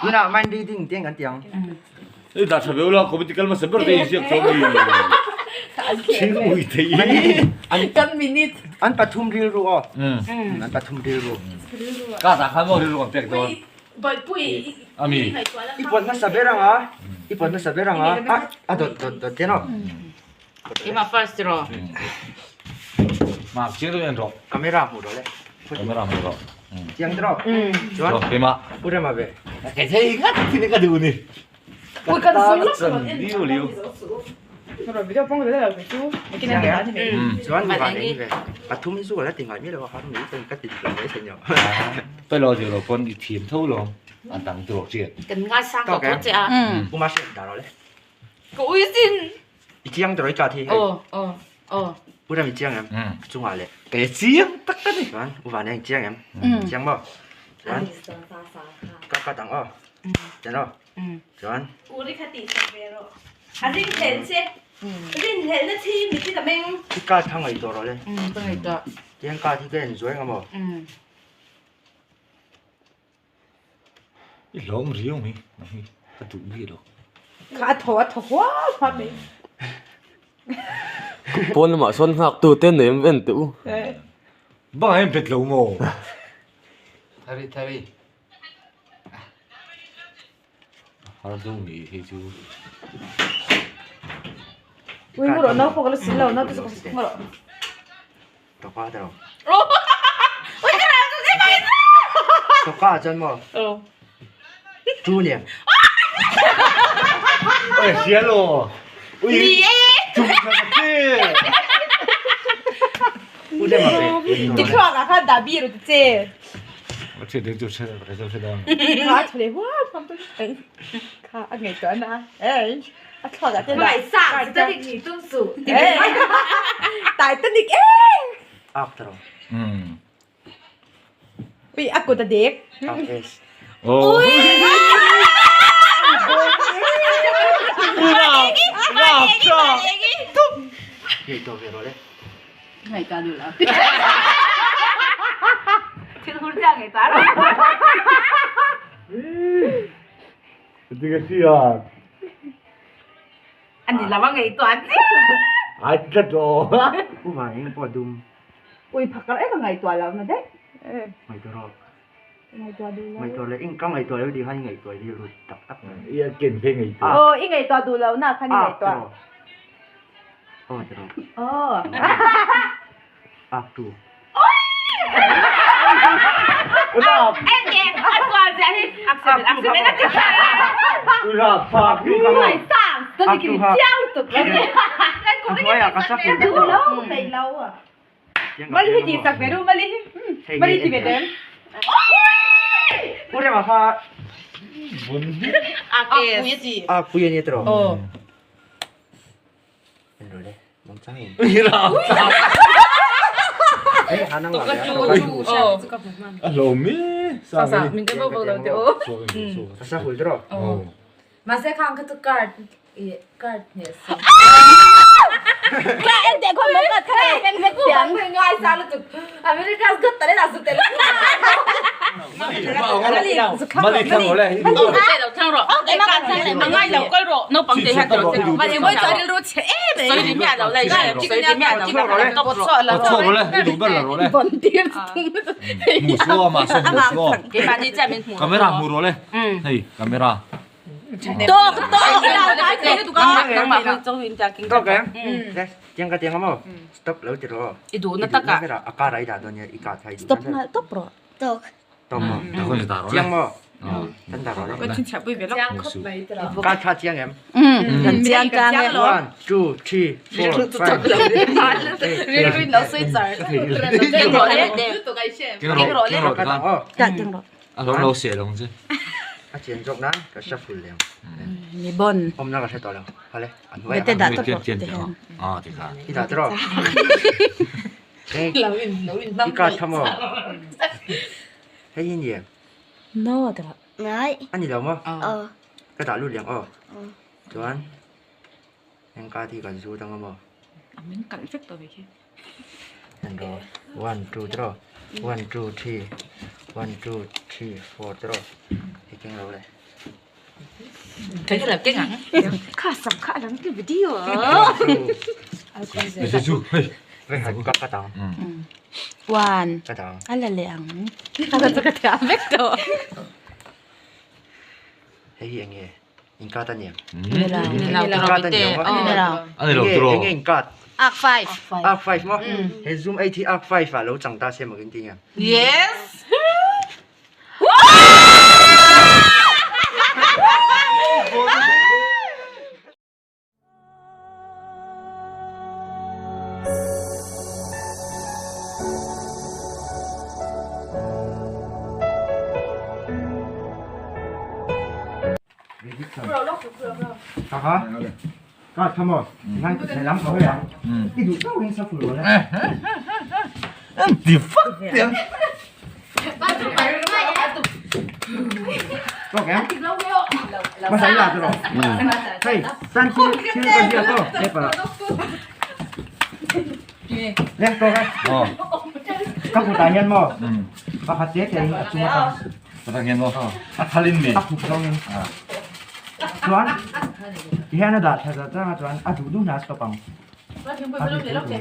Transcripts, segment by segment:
Tunah mind reading te kan ti ang. Ei dah tha veu la committee kal hmasa ber te inziak chuan mi thing ui thei An Kan minute. An pathum rilru aw. An pathum rilru. Ka dah khan maw rilru kan pek dawn. Ami. I pawt hmasa ber ang a. I pawt hmasa ber ang a. A dawt dawt dawt te no. Keimah first tiraw. Mark chiang deuh en rawh. Camera hmuh rawh le. Camera hmuh rawh. Chiang tiraw. Chuan. Keimah. Pu Rema ve. Kei thei ngat thin ka duh ni. Ui kan zoom lawk Chan liu liu. Video pawng ve lo chu. Chuan mi van eng ve. Pathum hi chu ka la ti ngai miah lo a har mai chuan ka ti dik lo mai thei nio. Pe lo zir lo pawn i thiam tho lo. An dang tur awk chian. Kan ngaisang tawh tawh che a. Pu Ma hriat dar rawh le. Ka ui sin. I chiang tawh i card hi hei. Aw aw aw. Pu Ram i chiang em? Chungah leh. Ke chiang tak ka ni. Chuan U Van eng chiang em? Chiang maw? Chuan ka cut ang aw. Chuan aw. Chuan. Uri kha tih sak ve rawh. A rinhlelh che. Rinhlelhna thi mi chi ta meng. I card kha ngaihtuah rawh le. Ka ngaihtuah. Tiang card hi ka en zuai ang maw? I hlawm riau mai nang hi ka duh miah lo. Kha a thaw a thaw huam huam mai. Pawn lamah sawn nghak tu te nei em en teh u. Bang ah hian bet lo maw? Thari thari. Har zo ni hei chu. Ui mu rawh nau pawh ka la sil lo nau te chu ka mu rawh. Tawka ta lo. Ui ka ram chu zim ai chu. Tawka ah chuan maw? Tu nia. Oi hria lo. Ui. Ni e. Tum kha ka che. U le ma ve. Ti thluak ah khan dah bir ti che. A che deng chu che ka chu che dang. Kha a chhale huam huam tu. Kha a ngei tuah na. Ei. A thluak ah te dah. Mai sa Titanic ni tum su. Titanic e. Ak taro. Ui a kut a dek. Ak es. Oh. Ngei to ve ro le. Ngai ta du la. Thil hur cha ngai ta ro. Ti ka si a. Ani lama ngei tuan chi. Ai tlat ro. U ma eng pawh dum. Ui phakar e ka ngaihtuah lo na daih. Ngaihtuah rawh. Ngaihtuah duh lo. Ngaihtuah leh eng ka ngaihtuah lo tih khan i ngaihtuah hi lut tak tak mai. I a ken phei ngaihtuah. Aw i ngaihtuah duh lo na khan i ngaihtuah. Aw ti rawh. Aw. Ak tu. Mali hi ti sak ve ru mali hi mali ti ve dem. A pui a ni tawh. Mahse khang kha chu card card hne sa. Ka en teh khaw mawng ka kha en vek piang. Ngai sa lutuk. America's Got Talent ah zu tel. Mali thlang rawh le. Ngai lo kal rawh naupang te hian Mali mawi chu a rilru chhe em em. Sawi ri miah lo le sawi ri miah lo Kawt chhuak rawh le i duh ber la rawh le. Bon tir chu tum. Hmu su a mah saw hmu su aw. Keimahni chiah min hmu. Camera hmu rawh le. Hei camera. Tawk tawk Nangmah kha chaw in tia king. Tawk em? Tiang ka tiang a maw? Stop lo ti rawh. I duh na taka. A car a i dah dawn nia i car kha i duh. Stop nghal tawp rawh. Tawk. Tawk maw? Chiang maw? Kan dah rawh le. Car kha chiang em? Kan chiang tlang e. 1 2 3 4 5 Rilru in lo sawi char. King rawh le. King rawh king rawh Ka dah aw. Ka king rawh. A hlawm lo seh lo ang che. A chian zawk nan ka shuffle leh ang. Ni bon. Awmna ka hre tawh lo. Hale an hnuai Bete dah Tian tawp rawh. tian tian ah ti kha. I dah tawh rawh. I card kha maw? Hei hi ni em? No ta rawh. Ngai. A ni lo maw? Aw. Ka dah lut liang aw. Chuan heng card hi kan zut anga maw? A min kalh vek tawh ve khi. 1 2 3 1 2 3. One two three four te rawh i keng lo le. Ka lo keng ang. Kha sam kha a lang ti video. Ka ka tang. One. Ka tang. A la leh ang. A la chu ka thiam vek tawh. Hei hi eng nge? In cut a niang. Ni lo. Ni lo. In cut a niang maw? Ni lo. A ni lo tiraw? Eng nge in cut? Arc 5. Arc 5 maw? He zoom 8 hi arc 5 ah lo chang ta se maw in ti nge? Yes. Ti fuck tiang. Patang hian maw? A thal in mi. A khup zawng in. Chuan tihian a dah tha zat zat a chuan a duh duh hna a stop ang.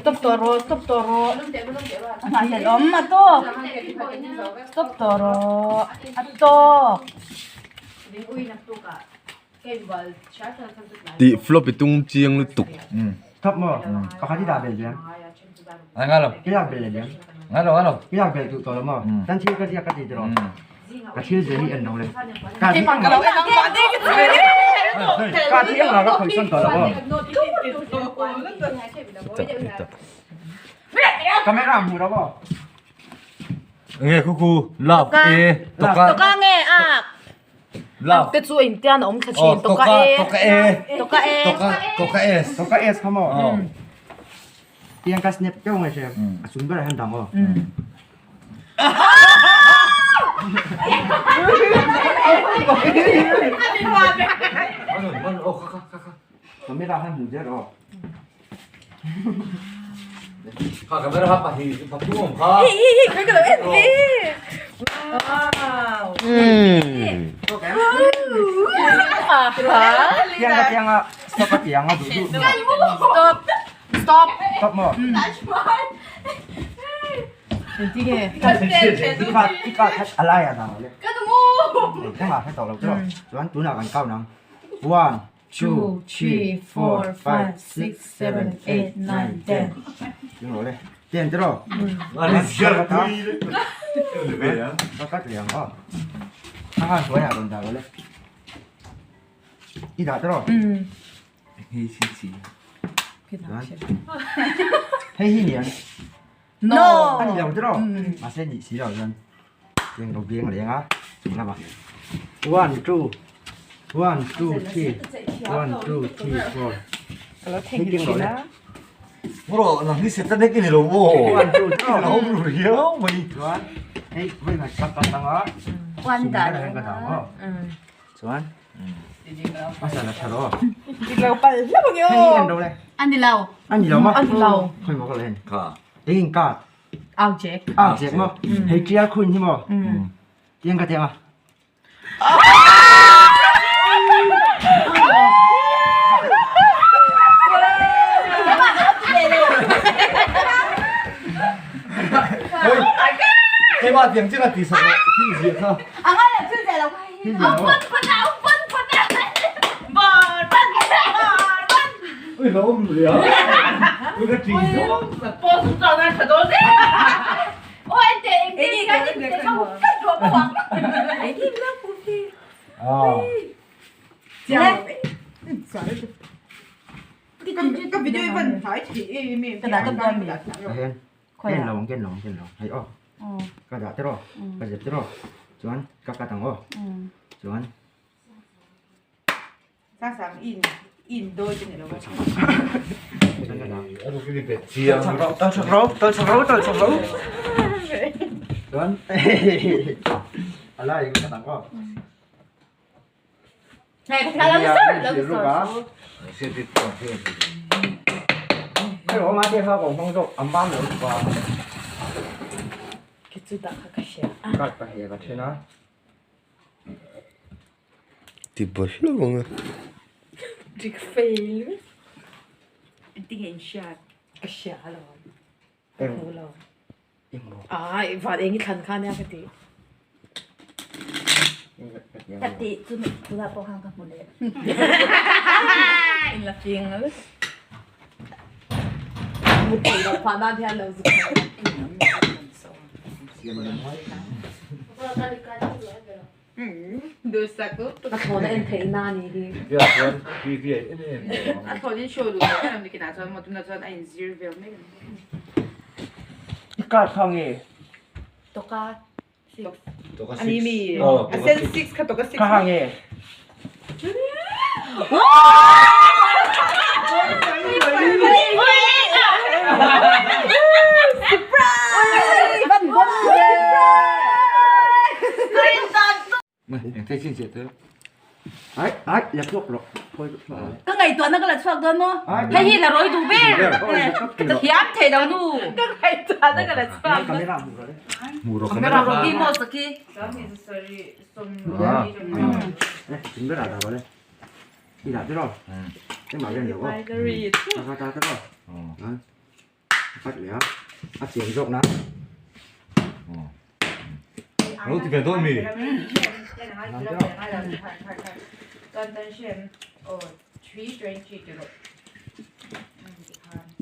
Stop tawh rawh, stop tawh rawh. A nghahhlelh awm a tawk. Stop tawh rawh, a tawk. Tih flop i tung chiang lutuk. Stop maw? Pakhat i dah belh diam. Ai ngai lo. I lak belh leh diam. Ngai lo, ngai lo. I lak belh duh tawh lo maw? Tan thil ka ziak ka ti tiraw? Ka thil zir hi en lo le. Ka thi Ka lo en ang mah ding ka Ka thi ang ka khawih sawn tawh lo maw? Camera hmu lo maw? Nge khu khu love e toka. Toka nge ak. Love. Te chu in tian awm thla thin toka e. Toka e. Toka e. Toka toka s. Toka s kha maw? Tiang ka snap keuh nge hre. A chung ber ah hian dang aw. Camera khan hmu der aw. Kha camera kha pahnih pathum awm kha. Hi hi hi ka lo en ve. Wow. Tiang ka tiang a stop a tiang a duh duh. Stop. Stop. Stop maw? I ka khat a lai ah dah le. Engah hre tawh lo chu. Chuan tunah kan count ang. One, two, three, four, five, six, seven, eight, nine, ten. Tin rawh le. Ten te rawh. Ka cut leh ang aw. A han hnuaiah rawn dah rawh le. I dah te rawh. Hei hi ni ang. No. A ni lo te rawh. Mahse nih si lo chuan eng lo biang leng a chung lamah. One two one two three one two three four. Hei keng rawh le. Bro, nang hi set nek ni lo maw? One two three. Lo ru riau mai. Chuan hei vawi khat ka cut ang a. One Sum ber ah hian ka dah ang aw. Chuan a san a tha rawh. Dik lo pal hlauh ang i aw. Hei hi en ro le. A ni lo. A ni lo maw? A ni lo. Khawi maw ka lo en. Kha. Eng in card. Au jek. Au jek maw? Hei tial khun hi maw? Tiang ka tiang a. Hei ma tiang chiang a ti sak rawh thil ziah kha. A ngai lo thil ziah lo kha. Thil ziah lo. Ui lo awm ria. Ui ka ṭi zawng. Ah. Ka video i van hlai thei em em. Ka dah tawp dawn mi. Ahen. Ken lo ang ken lo ang ken lo. Hei aw. Ka dah tiraw. Ka zep tiraw. Chuan ka cut ang aw. Chuan. Sang sang in in dawi te ni lo va. Chuan ka dah. A ruk in i bet chiang. Tal chak ro, tal chak ro, tal chak ro. Chuan. Alai ka cut ang aw. Ke chu dah kha ka hria a. Card ka heh ka then a. Ti bawlhhlawh ang a. Dik fail. Engtinge in hriat? Ka hria alawm. Ka hmu lo. Ai van eng i thlan kha nia ka ti. Ka ti chu tunah pawh khan ka hmu leh. In la fing al. Mut theih loh phah nan hian lo zuk theih. Ka thlawna en theih na ni hi. A thlawnin show duh lo em nikinah chuan maw tunah chuan a inzir vel mek a ni. I card kha nge? Toka six. Toka A ni mi? Oh, A sen six kha toka six. Kha ha nge? Ai ai la chhuak rawh phawi chhuak rawh. Ka ngaihtuahna ka la chhuak dawn maw? Hei hi la rawi duh ber. Ka thiam thei lo nu. Ka ngaihtuahna ka la chhuak dawn. Camera hmu rawh le. Hmu rawh camera. Rocky maw sakhi. Tum ber ah dah rawh le. I dah tiraw? Engmah vel lo aw. Ta ta tiraw? Pat leh a, a chian zawk nan. Lo ti ve dawn mi?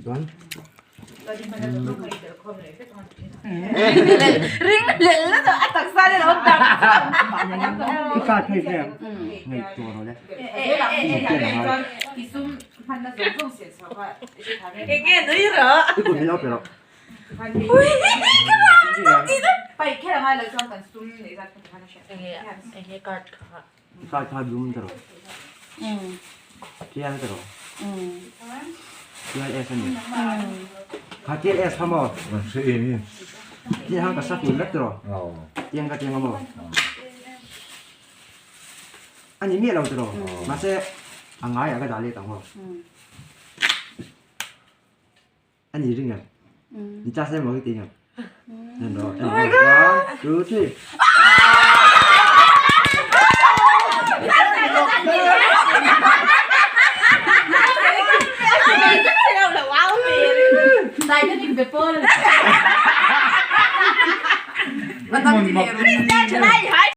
Chuan. Ring lel la a taksa le lo tak. I ka thei hle. Ngei tur rawh le. Enge nui rawh. I kut hi lo pe rawh. Enge card kha. Card kha dum ta rawh. Tial ta rawh. TLS a ni. Kha TLS kha maw? Tiang kha ka sa ful vek ta rawh. Tiang ka tiang a maw? A ni miah lo tiraw? Mahse a ngaiah ka dah let ang aw. A ni ring em? Ni cha sem lo hi ti ngam. En rawh, en rawh. One, two, three. Dai ka ning be pawl.